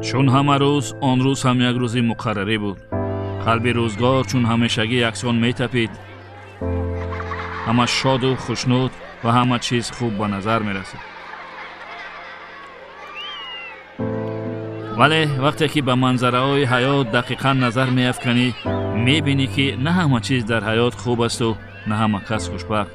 Чун ҳама рӯз, он рӯз ҳам як рӯзи муқаррарӣ буд. Қалби рӯзгор чун ҳамешагӣ яксон метапид. Ҳама шоду хушнуд ва ҳама чиз хуб ба назар мерасид. Вале вақте ки ба манзараҳои ҳаёт дақиқан назар меафканӣ, мебинӣ ки на ҳама чиз дар ҳаёт хуб асту на ҳама кас хушбахт.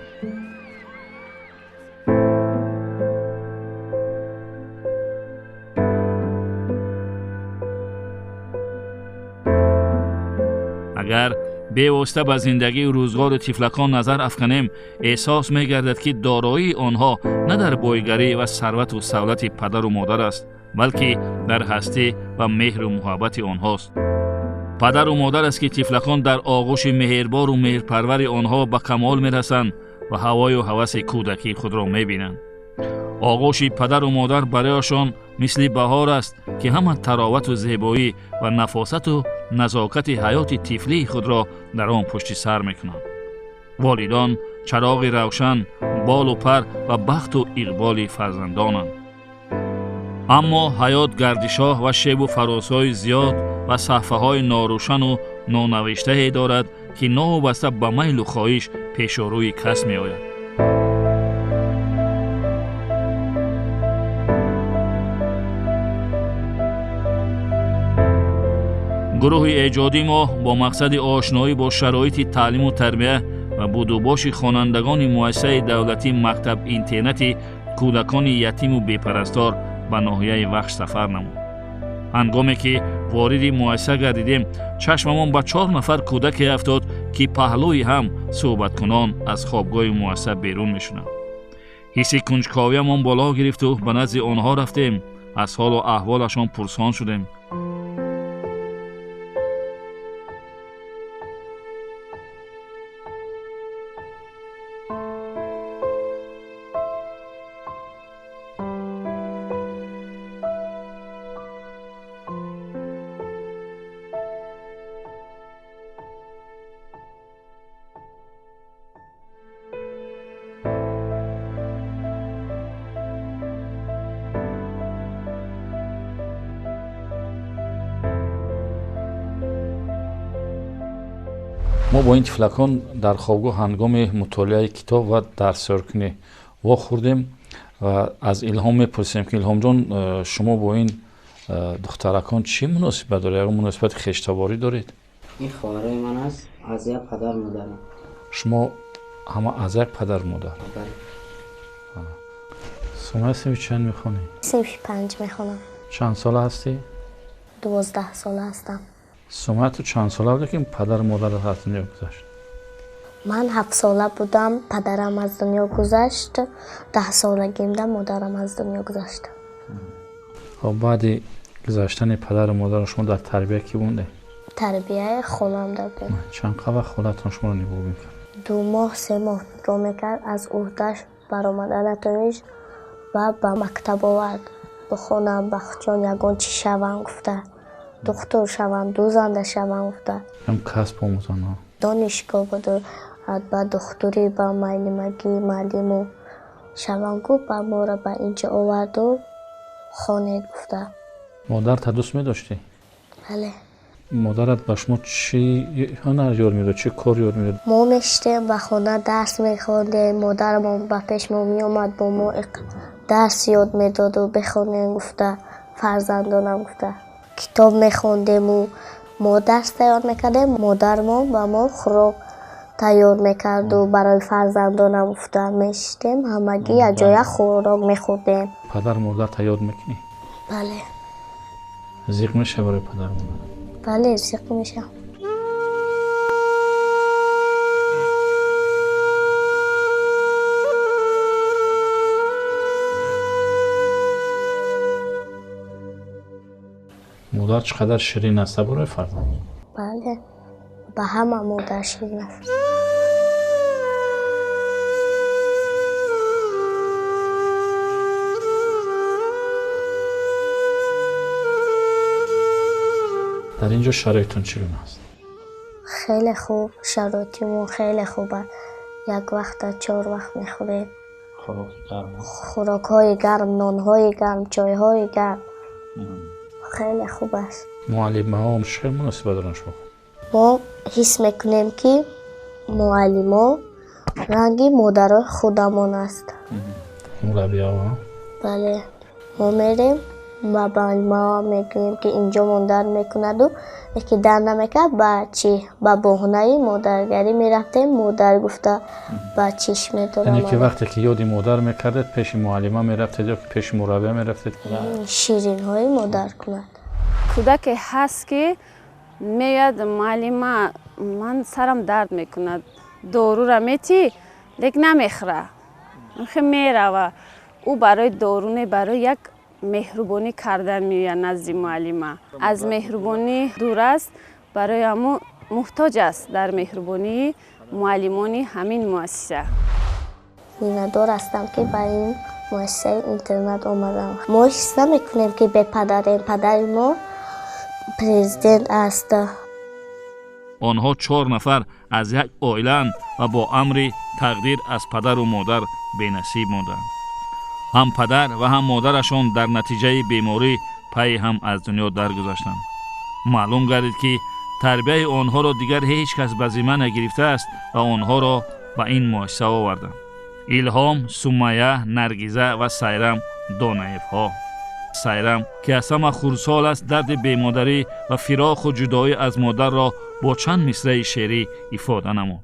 Агар бевосита ба зиндагию рӯзгори тифлакон назар афканем, эҳсос мегардад, ки дороии онҳо на дар бойгарӣ ва сарвату савлати падару модар аст, балки дар ҳастӣ ва меҳру муҳаббати онҳост. Падару модар аст, ки тифлакон дар оғӯши меҳрбору меҳрпарвари онҳо ба камол мерасанд ва ҳавою ҳаваси кӯдакии худро мебинанд. Оғӯши падару модар барояшон мисли баҳор аст, ки ҳама таровату зебоӣ ва нафосату назокати ҳаёти тифлии худро дар он пушти сар мекунанд. Волидон чароғи равшан, болу пар ва бахту иқболи фарзандонанд. Аммо ҳаёт гардишоҳ ва шебу фарозҳои зиёд ва саҳфаҳои норӯшану нонавиштае дорад, ки новобаста ба майлу хоҳиш пешорӯи кас меояд. Гурӯҳи эҷодии мо бо мақсади ошноӣ бо шароити таълиму тарбия ва будубоши хонандагони муассисаи давлатии мактаб-интернати кӯдакони ятиму бепарастор ба ноҳияи Вахш сафар намуд. Ҳангоме ки вориди муассиса гардидем, чашмамон ба 4 нафар кӯдаке афтод, ки паҳлӯи ҳам суҳбаткунон аз хобгоҳи муассиса берун мешуданд. Ҳисси кунҷковиямон боло гирифту ба назди онҳо рафтем, аз ҳолу аҳволашон пурсон шудем. Мо бо ин тифлакон дар хобгоҳ ҳангоми мутолиаи китоб ва дарсёркунӣ вохӯрдем ва аз Илҳом мепурсем, ки Илҳомҷон, шумо бо ин духтаракон чӣ муносибат доред? Ягон муносибати хештаворӣ доред? Ин хоҳарои ман аст, аз як падар модарам. Шумо ҳама аз як падар модар? Бале. Сумая, синфи чанд мехонӣ? Синфи 5 мехонам. Чанд сола ҳастӣ? 12 сола ҳастам. Сумая, ту чанд сола будӣ, ки падару модарат аз дунё гузашт? Ман 7 сола будам, падарам аз дунё гузашт. 10 солагимда модарам аз дунё гузашт. Хоб, баъди гузаштани падару модару шумо дар тарбия кӣ монде? Тарбияи холам додем. Чанд вақт холатон шуморо нигоҳ мекард? 2 моҳ, 3 моҳ нигоҳ мекард, аз уҳдаш баромада натонист ва ба мактаб овард. Бихонам, бахтҷон, ягон чӣ шавам гуфта, духтур шавам, дӯзанда шавам гуфта. Ҳам касб омӯзанд? Донишгоҳ буду ба духтурӣ, ба муаллимагӣ, муаллиму шавам гуфт, ба моро ба инҷо оварду хонед гуфта. Модарта дӯст медоштӣ? Бале. Модарат ба шумо чӣ ҳунар ёд медод, чӣ кор ёд медод? Мо мешитем ба хона, дарс мехондем, модарамон ба пеш мо меомад, бо мо дарс ёд медоду бихонем гуфта, фарзандонам гуфта. Китоб мехондему мо дарс тайёр мекардем, модарамон ба мо хӯрок тайёр мекарду барои фарзандонам гуфта мешитем, ҳамагӣ якҷоя хӯрок мехӯрдем. Падару модарта ёд мекунӣ? Бале. Зиқ мешавӣ барои падару модар? Бале, зиқ мешавам. Модар чӣ қадар ширин аст барои фарзанд? Бале, ба ҳама модар ширин аст. Дар ин ҷо шароитон чӣ гуна аст? Хеле хуб, шароити мо хеле хуб аст. Як вақта 4 вақт мехӯрем. Хӯроки гарм. Хӯрокҳои гарм, нонҳои гарм, чойҳои гарм. Хеле хуб аст. Муаллимаҳо чӣ муносибат доранд шумо? Мо ҳис мекунем, ки муаллимо ранги модарои худамон аст. Мураббиҳо? Бале. Мо мерем ба муаллимаҳо мегӯем, ки инҷо модар мекунаду яке дар намекард, ба чӣ ба баҳонаи модаргарӣ мерафтем, модар гуфта ба чиш медодам. Яъне ки вақте ки ёди модар мекардед, пеши муаллима мерафтед ё ки пеши мураббия мерафтед? Ширинҳои модар кунад. Кӯдаке ҳаст, ки меояд: «Муаллима, ман сарам дард мекунад, дорура метӣ?» Лек намехӯра, мерава. Ӯ барои дору не, барои як меҳрубонӣ кардан меояд назди муаллима. Аз меҳрубонӣ дур аст, барои ҳамо муҳтоҷ аст дар меҳрубонии муаллимони ҳамин муассиса. Миннатдор ҳастам, ки ба ин муассисаи интернат омадам. Мо ҳис намекунем, ки бепадарем. Падари мо президент аст. Онҳо чор нафар аз як оилаанд ва бо амри тақдир аз падару модар бенасиб монданд. Ҳам падар ва ҳам модарашон дар натиҷаи беморӣ пайи ҳам аз дунё даргузаштанд. Маълум гардид, ки тарбияи онҳоро дигар ҳеҷ кас ба зимма нагирифтааст ва онҳоро ба ин муассиса оварданд. Илҳом, Сумая, Наргиза ва Сайрам Донаевҳо. Сайрам, ки аз ҳама хурдсол аст, дарди бемодарӣ ва фироқу ҷудоӣ аз модарро бо чанд мисраи шеърӣ ифода намуд.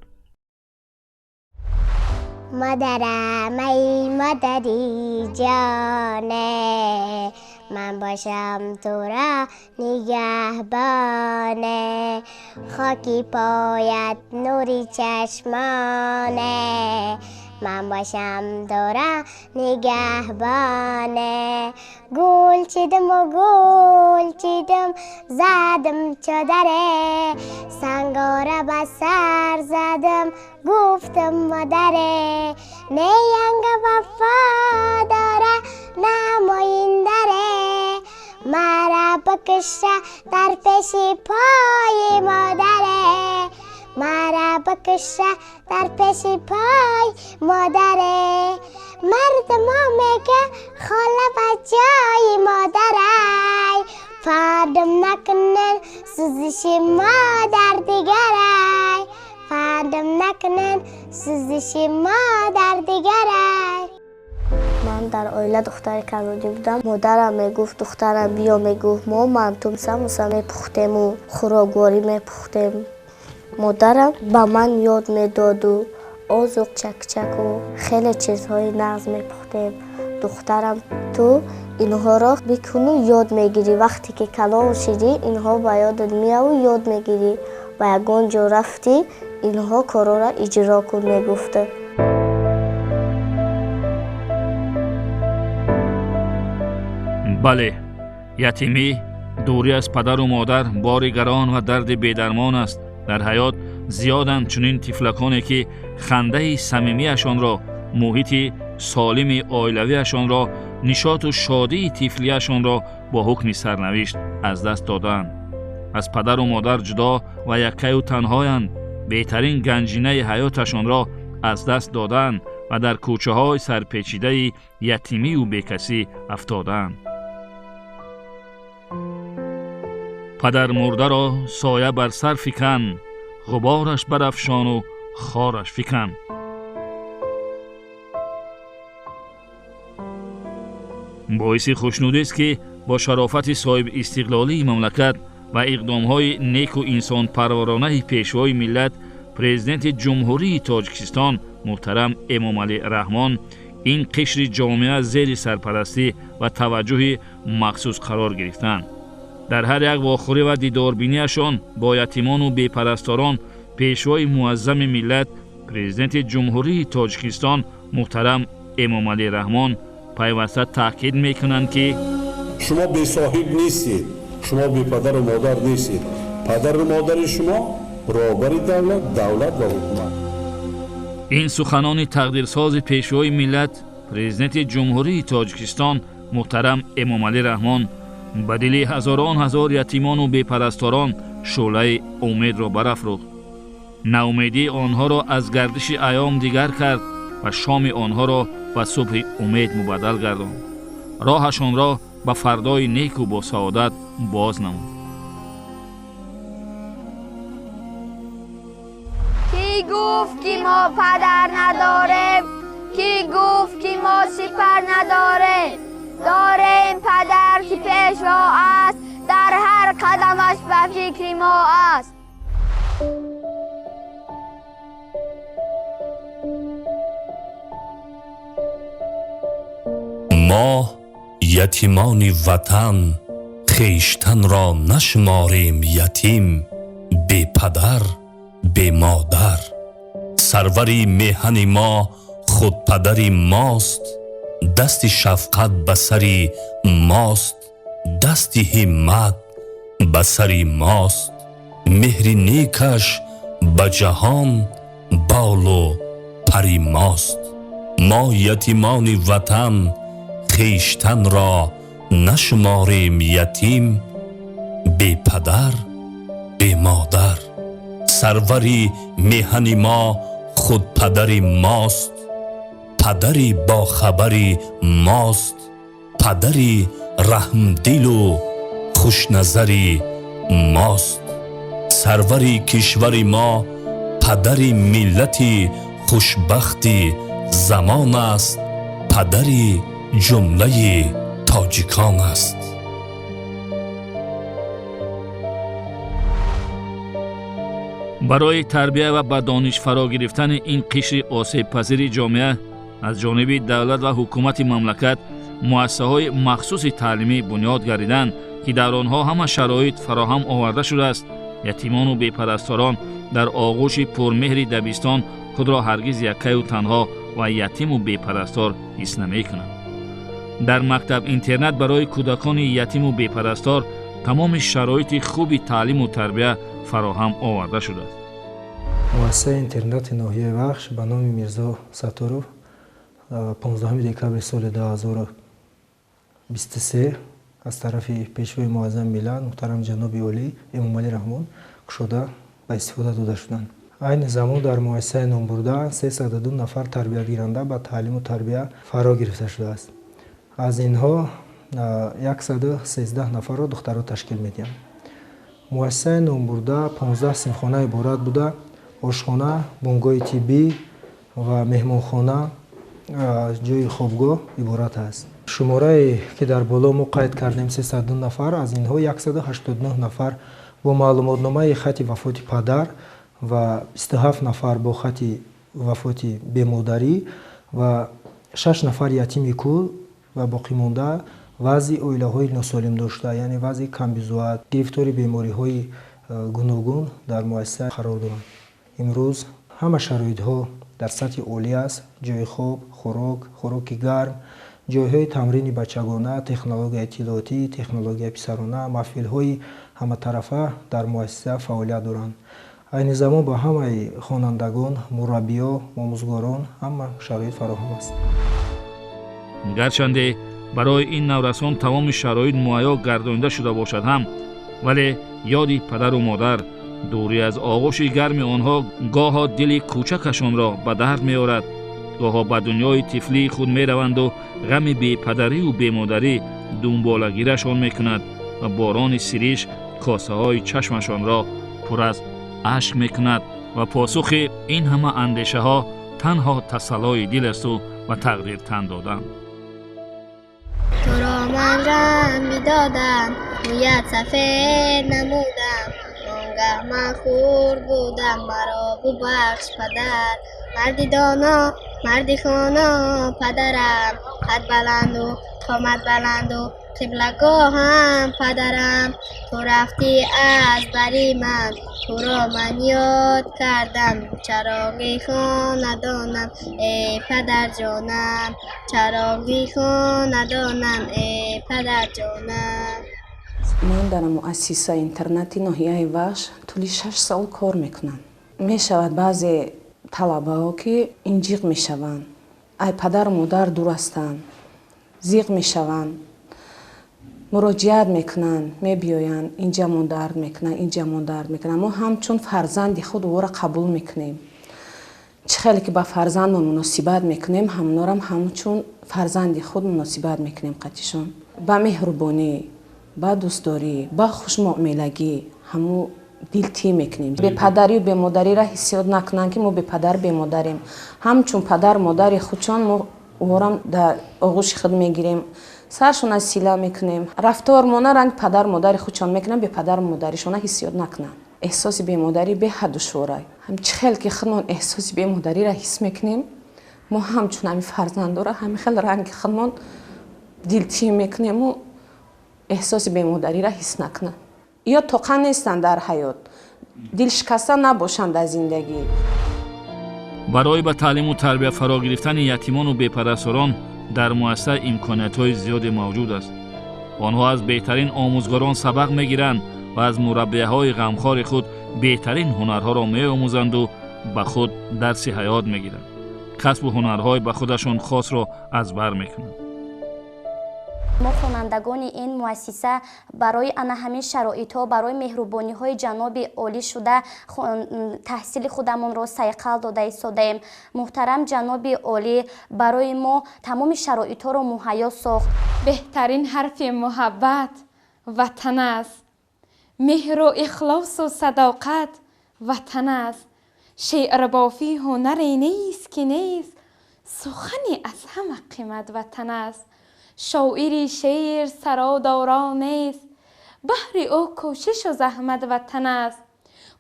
Модарам, ай модари ҷоне, ман бошам туро нигаҳбоне, хоки поят нури чашмоне, ман бошам туро нигаҳбоне. Гул чидиму гул чидим, задам чодаре, сангора ба сар задам, гуфтам модаре, не янга вафо дора, на моиндаре, мара бикша дар пеши пои модаре, мара бикша дар пеши пой модаре. Мардумо мега хола ба ҷои модарай, фардум накунен сӯзиши модар дигарай, фардум накунен сӯзиши модар дигарай. Ман дар оила духтари калонӣ будам. Модарам мегуфт: «Духтарам, биё», мегуфт, мо манту, самуса мепухтему хӯрокворӣ мепухтем. Модарам ба ман ёд медоду озуқ, чакчаку хеле чизҳои нағз мепухтем. «Духтарам, ту инҳоро бикуну ёд мегирӣ, вақте ки калон шидӣ, инҳо ба ёдат меяву ёд мегирӣ, ба ягон ҷо рафтӣ, инҳо корора иҷро кун», мегуфта. Бале, ятимӣ, дурӣ аз падару модар бори гарон ва дарди бедармон аст. Дар ҳаёт зиёданд чунин тифлаконе, ки хандаи самимиашонро, муҳити солими оилавиашонро, нишоту шодии тифлиашонро бо ҳукми сарнавишт аз даст додаанд. Аз падару модар ҷудо ва яккаю танҳоянд, беҳтарин ганҷинаи ҳаёташонро аз даст додаанд ва дар кӯчаҳои сарпечидаи ятимию бекасӣ афтодаанд. Падармурдаро соя бар сар фикан, ғубораш барафшону хораш фикан. Боиси хушнудист, ки бо шарофати соҳибистиқлолии мамлакат ва иқдомҳои неку инсонпарваронаи Пешвои миллат, Президенти Ҷумҳурии Тоҷикистон муҳтарам Эмомалӣ Раҳмон, ин қишри ҷомеа зери сарпарастӣ ва таваҷҷӯҳи махсус қарор гирифтанд. Дар ҳар як вохӯрӣ ва дидорбиниашон бо ятимону бепарасторон Пешвои муаззами миллат, Президенти Ҷумҳурии Тоҷикистон муҳтарам Эмомалӣ Раҳмон пайваста таъкид мекунанд, ки шумо бесоҳиб нестед, шумо бепадару модар нестед. Падару модари шумо роҳбари давлат, давлат ва ҳукумат. Ин суханони тақдирсози Пешвои миллат, Президенти Ҷумҳурии Тоҷикистон муҳтарам Эмомалӣ Раҳмон ба дили ҳазорон ҳазор ятимону бепарасторон шӯълаи умедро барафрӯхт, ноумедии онҳоро аз гардиши айём дигар кард ва шоми онҳоро ба субҳи умед мубаддал гардонд, роҳашонро ба фардои неку босаодат боз намуд. Кӣ гуфт, ки мо падар надорем? Кӣ гуфт, ки мо сипар надорем? Дорем падар, ки пешво аст, дар ҳар қадамаш ба фикри мо аст. Мо ятимони ватан хештанро нашуморем ятим, бепадар, бемодар. Сарвари меҳани мо худ падари мост, дасти шафқат ба сари мост, дасти ҳиммат ба сари мост. Меҳри некаш ба ҷаҳон болу пари мост. Мо ятимони ватан хештанро нашуморем ятим, бепадар, бемодар. Сарвари меҳани мо худ падари мост, падари бохабари мост, падари раҳмдилу хушназари мост. Сарвари кишвари мо падари миллати хушбахти замон аст, падари ҷумлаи тоҷикон аст. Барои тарбия ва ба дониш фаро гирифтани ин қишри осебпазири ҷомеа аз ҷониби давлат ва ҳукумати мамлакат муассисаҳои махсуси таълимӣ бунёд гардиданд, ки дар онҳо ҳама шароит фароҳам оварда шудааст. Ятимону бепарасторон дар оғӯши пурмеҳри дабистон худро ҳаргиз яккаю танҳо ва ятиму бепарастор ҳис намекунанд. Дар мактаб-интернат барои кӯдакони ятиму бепарастор тамоми шароити хуби таълиму тарбия фароҳам оварда шудааст. Муассисаи интернати ноҳияи Вахш ба номи Мирзо Сатторов 15 декабри соли 2023 аз тарафи пешвои муаззами миллат муҳтарам ҷаноби олӣ Эмомалӣ Раҳмон кушода ба истифода дода шуданд. Айни замон дар муассисаи номбурда 302 нафар тарбиятгиранда ба таълиму тарбия фаро гирифта шудааст. Аз инҳо 113 нафарро духтарон ташкил медиҳанд. Муассисаи номбурда 15 синфхона иборат буда, ошхона, бунгоҳи тиббӣ ва меҳмонхона, ҷойи хобгоҳ иборат аст. Шуморае, ки дар боло мо қайд кардем 302 нафар, аз инҳо 189 нафар бо маълумотномаи хати вафоти падар ва 27 нафар бо хати вафоти бемодарӣ ва 6 нафар ятими кул ва боқимонда вазъи оилаҳои носолим дошта, яъне вазъи камбизоат, гирифтори бемориҳои гуногун дар муассиса қарор доранд. Имрӯз ҳама шароитҳо дар сатҳи олӣ аст: ҷойи хоб, хӯрок, хӯроки гарм, ҷойҳои тамрини бачагона, технологияи иттилоотӣ, технологияи писарона, маҳфилҳои ҳаматарафа дар муассиса фаъолият доранд. Айни замон ба ҳамаи хонандагон, мураббиё, омӯзгорон ҳама шароит фароҳам аст. Гарчанде барои ин наврасон тамоми шароит муҳайё гардонида шуда бошад ҳам, вале ёди падару модар, дурӣ аз оғӯши гарми онҳо гоҳо дили кӯчакашонро ба дард меорад, гоҳо ба дунёи тифлии худ мераванду ғами бепадарию бемодарӣ дунболагирашон мекунад ва борони сириш косаҳои чашмашонро пур аз ашк мекунад ва посухи ин ҳама андешаҳо танҳо тасаллои дил асту ва тақдир тан додан. Туро ман ранг бидодам, мӯят сафед намудам, онгаҳ ман хурд будам, маро бубахш падар. Марди доно, марди хоно, падарам, қад баланду қомат баланду қиблагоҳам падарам. Ту рафтӣ аз бари ман, туро ман ёд кардам, чароғи хонадонам, эй падарҷонам, чароғи хонадонам, эй падарҷонам. Ман дар муассисаи интернати ноҳияи Вахш тӯли 6 сол кор мекунам. Мешавад баъзе талабаҳо, ки инҷиқ мешаванд, ай падару модар дур ҳастанд, зиқ мешаванд, муроҷиат мекунанд, мебиёянд, инҷамон дард мекунанд, инҷамон дард мекунанд. Мо ҳамчун фарзанди худ ӯро қабул мекунем. Чӣ хеле ки ба фарзандмон муносибат мекунем, ҳамонорам ҳамчун фарзанди худ муносибат мекунем қатишон. Ба меҳрубонӣ, ба дӯстдорӣ, ба хушмуомилагӣ ҳаму дилтӣ мекунем. Бепадарию бемодариро ҳиссиёт накунанд, ки мо бепадар бемодарем. Ҳамчун падар модари худшон мо ӯҳорам дар оғӯши худ мегирем, саршона сила мекунем. Рафтормона ранги падар модари худшон мекунанд, бепадар модаришона ҳиссиёт накунанд. Эҳсоси бемодарӣ беҳад душвора. Чӣ хел ки худмон эҳсоси бемодариро ҳис мекунем, мо ҳамчун ҳами фарзандора ҳами хел ранги худмон дилтӣ мекунему эҳсоси бемодариро ҳис накунанд. Ё тоқа нестанд дар ҳаёт, дилшикаста набошанд дар зиндагӣ. Барои ба таълиму тарбия фаро гирифтани ятимону бепарасторон дар муассиса имкониятҳои зиёде мавҷуд аст. Онҳо аз беҳтарин омӯзгорон сабақ мегиранд ва аз мураббияҳои ғамхори худ беҳтарин ҳунарҳоро меомӯзанду ба худ дарси ҳаёт мегиранд. Касбу ҳунарҳои ба худашон хосро аз бар мекунанд. Мо хонандагони ин муассиса барои ана ҳамин шароитҳо, барои меҳрубониҳои ҷаноби олӣ шуда таҳсили худамонро сайқал дода истодаем. Муҳтарам ҷаноби олӣ барои мо тамоми шароитҳоро муҳайё сохт. Беҳтарин ҳарфи муҳаббат ватан аст. Меҳру ихлосу садоқат ватан аст. Шеърбофӣ ҳунаре нест, ки нест, сухане аз ҳама қимат ватан аст. Шоири шеър саро доро нест, баҳри ӯ кӯшишу заҳмат ватан аст.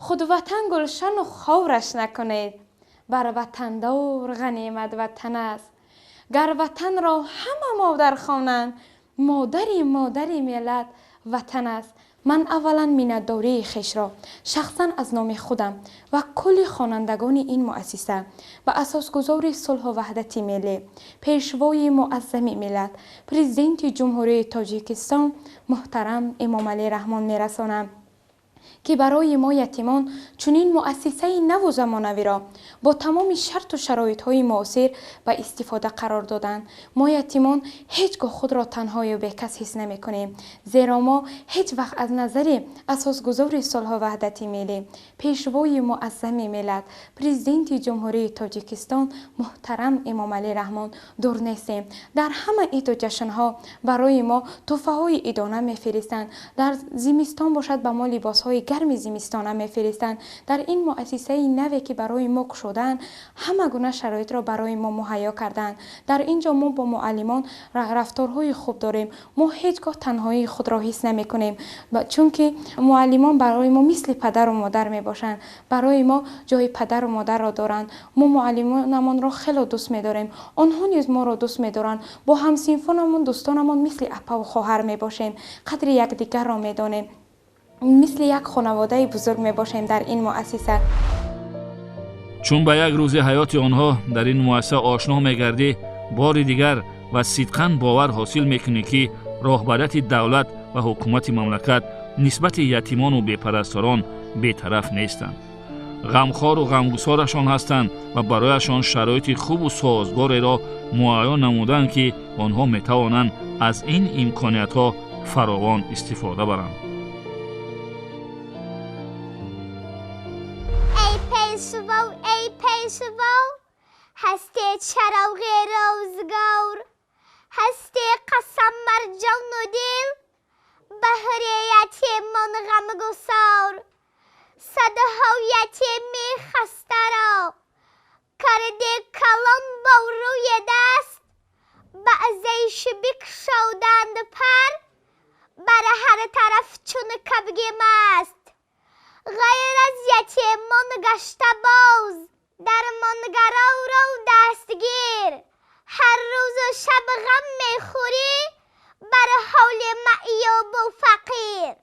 Худ ватан гулшану ховраш накунед, бар ватандор ғанимат ватан аст. Гар ватанро ҳама модар хонанд, модари модари миллат ватан аст. Ман аввалан миннатдории хешро шахсан аз номи худам ва кулли хонандагони ин муассиса ба асосгузори сулҳу ваҳдати миллӣ, пешвои муаззами миллат, президенти Ҷумҳурии Тоҷикистон муҳтарам Эмомалӣ Раҳмон мерасонам, ки барои мо ятимон чунин муассисаи наву замонавиро бо тамоми шарту шароитҳои муосир ба истифода қарор доданд. Мо ятимон ҳеҷ гоҳ худро танҳою бекас ҳис намекунем, зеро мо ҳеҷ вақт аз назари асосгузори сулҳу ваҳдати миллӣ, пешвои муаззами миллат, президенти Ҷумҳурии Тоҷикистон муҳтарам Эмомалӣ Раҳмон дур нестем. Дар ҳама иду ҷашнҳо барои мо тӯҳфаҳои идона мефиристанд. Дар зимистон бошад ба мо либосҳои гарми зимистона мефиристанд. Дар ин муассисаи наве ки барои мо кушодаанд, ҳама гуна шароитро барои мо муҳайё кардаанд. Дар ин ҷо мо бо муаллимон рафторҳои хуб дорем. Мо ҳеҷ гоҳ танҳоии худро ҳис намекунем, чунки муаллимон барои мо мисли падару модар мебошанд, барои мо ҷои падару модарро доранд. Мо муаллимонамонро хело дӯст медорем, онҳо низ моро дӯст медоранд. Бо ҳамсинфонамон, дӯстонамон мисли апаву хоҳар мебошем, қадри якдигарро медонем, мисли як хонаводаи бузург мебошем дар ин муассиса. Чун ба як рӯзи ҳаёти онҳо дар ин муассиса ошно мегардӣ, бори дигар ва сидқан бовар ҳосил мекунӣ, ки роҳбарияти давлат ва ҳукумати мамлакат нисбати ятимону бепарасторон бетараф нестанд. Ғамхору ғамгусорашон ҳастанд ва барояшон шароити хубу созгореро муайян намуданд, ки онҳо метавонанд аз ин имкониятҳо фаровон истифода баранд. Эй пешво, ҳасте чароғи рӯзгор, ҳасте қасам бар ҷону дил, баҳри ятимон ғамгусор. Садҳо ятими хастаро карди калон бо рӯи даст, баъзеш бикшоданд пар бар ҳар тараф чун кабги маст. Ғайр аз ятимон гашта боз, дармонгароро дастгир, ҳар рӯзу шаб ғам мехӯрӣ бар ҳоли маъюбу фақир.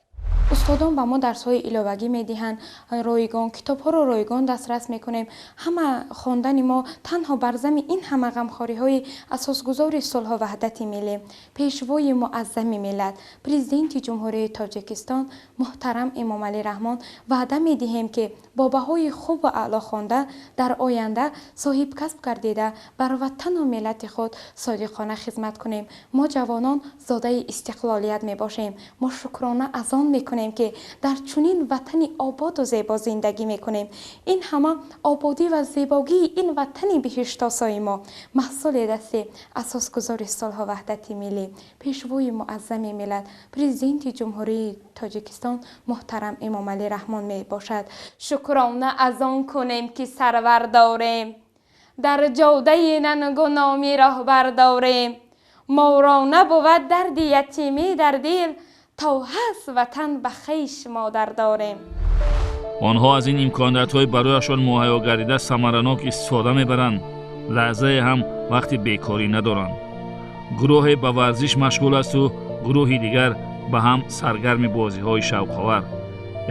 Устодон ба мо дарсҳои иловагӣ медиҳанд, ройгон, китобҳоро ройгон дастрас мекунем. Ҳама хондани мо танҳо бар зами ин ҳама ғамхориҳои асосгузори сулҳу ваҳдати миллӣ, пешвои муаззами миллат, президенти Ҷумҳурии Тоҷикистон муҳтарам Эмомалӣ Раҳмон ваъда медиҳем, ки бо баҳои хуб ва аъло хонда дар оянда соҳибкасб гардида бар ватану миллати худ содиқона хизмат кунем. Мо ҷавонон зодаи истиқлолият мебошем. Мо шукрона аз он мекунем, мекунем, ки дар чунин ватани ободу зебо зиндагӣ мекунем. Ин ҳама ободӣ ва зебогии ин ватани биҳиштосои мо маҳсули дасти асосгузори сулҳу ваҳдати миллӣ, пешвои муаззами миллат, президенти Ҷумҳурии Тоҷикистон муҳтарам Эмомалӣ Раҳмон мебошад. Шукрона аз он кунем, ки сарвар дорем, дар ҷодаи нангу номи роҳбар дорем. Моро набувад дарди ятимӣ дар дил, то ҳаст ватан ба хеш модар дорем. Онҳо аз ин имкониятҳои барояшон муҳайё гардида самаранок истифода мебаранд. Лаҳзае ҳам вақти бекорӣ надоранд. Гурӯҳе ба варзиш машғул асту гурӯҳи дигар ба ҳам саргарми бозиҳои шавқовар.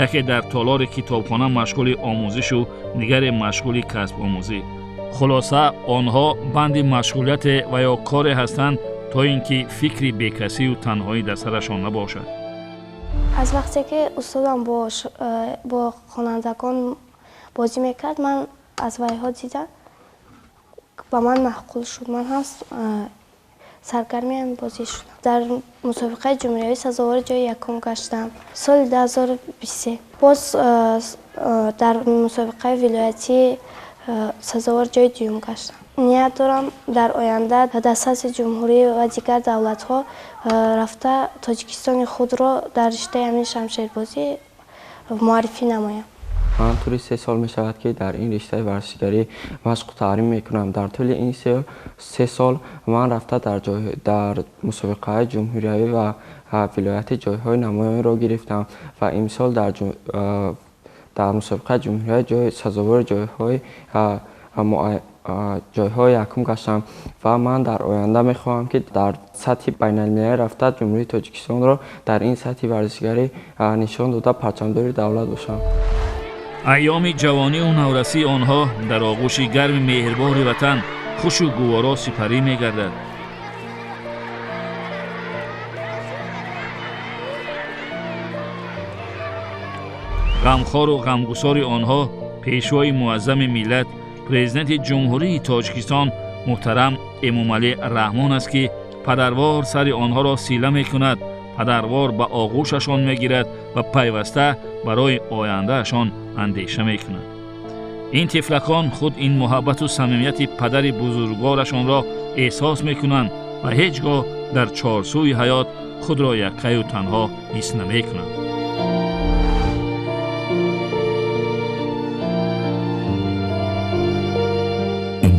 Яке дар толори китобхона машғули омӯзишу дигаре машғули касбомӯзӣ. Хулоса, онҳо банди машғулияте ва ё коре ҳастанд, то ин ки фикри бекасию танҳоӣ дар сарашон набошад. Аз вақте ки устодам бо хонандагон бозӣ мекард, ман аз вайҳо дида ба ман маъқул шуд. Ман ҳам саргарми ҳамин бозӣ шудам. Дар мусобиқаи ҷумҳуриявӣ сазовори ҷои якум гаштам соли 2023. Боз дар мусобиқаи вилоятӣ сазовори ҷои дуюм гаштам. Ният дорам дар оянда дар сатҳи ҷумҳурӣ ва дигар давлатҳо рафта Тоҷикистони худро дар риштаи ҳамин шамшербозӣ муаррифӣ намоям. Ман тӯли 3 сол мешавад, ки дар ин риштаи варзишгарӣ машқу таълим мекунам. Дар тӯли ин 3 сол ман рафта дар мусобиқаҳои ҷумҳуриявӣ ва вилоятӣ ҷойҳои намоёнро гирифтам ва имсол дар мусобиқаи ҷумҳуриявӣ сазовори ҷойҳои якум гаштам ва ман дар оянда мехоҳам, ки дар сатҳи байналмилалӣ рафта Ҷумҳурии Тоҷикистонро дар ин сатҳи варзишгарӣ нишон дода парчамдори давлат бошам. Айёми ҷавонию наврасии онҳо дар оғӯши гарми меҳрбори ватан хушу гуворо сипарӣ мегардад. Ғамхору ғамгусори онҳо пешвои муаззами миллат, президенти Ҷумҳурии Тоҷикистон муҳтарам Эмомалӣ Раҳмон аст, ки падарвор сари онҳоро сила мекунад, падарвор ба оғӯшашон мегирад ва пайваста барои ояндаашон андеша мекунад. Ин тифлакон худ ин муҳаббату самимияти падари бузургворашонро эҳсос мекунанд ва ҳеҷ гоҳ дар чорсӯи ҳаёт худро яккаю танҳо ҳис намекунанд.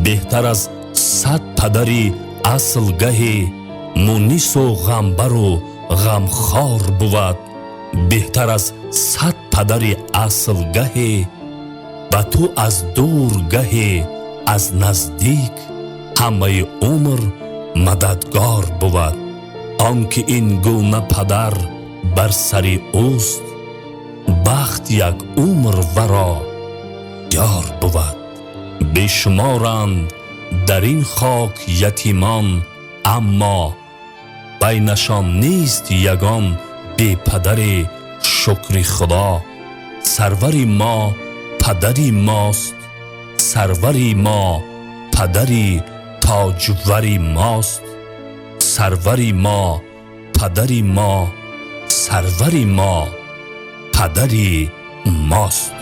Беҳтар аз 100 падари асл гаҳе мунису ғамбару ғамхор бувад. Беҳтар аз 100 падари асл гаҳе ба ту аз дур гаҳе аз наздик ҳамаи умр мададгор бувад. Он ки ин гуна падар бар сари ӯст, бахт як умр варо ёр бувад. Бешуморанд дар ин хок ятимон, аммо байнашон нест ягон бепадаре. Шукри Худо, сарвари мо падари мост, сарвари мо падари тоҷвари мост, сарвари мо падари мо, сарвари мо падари мост.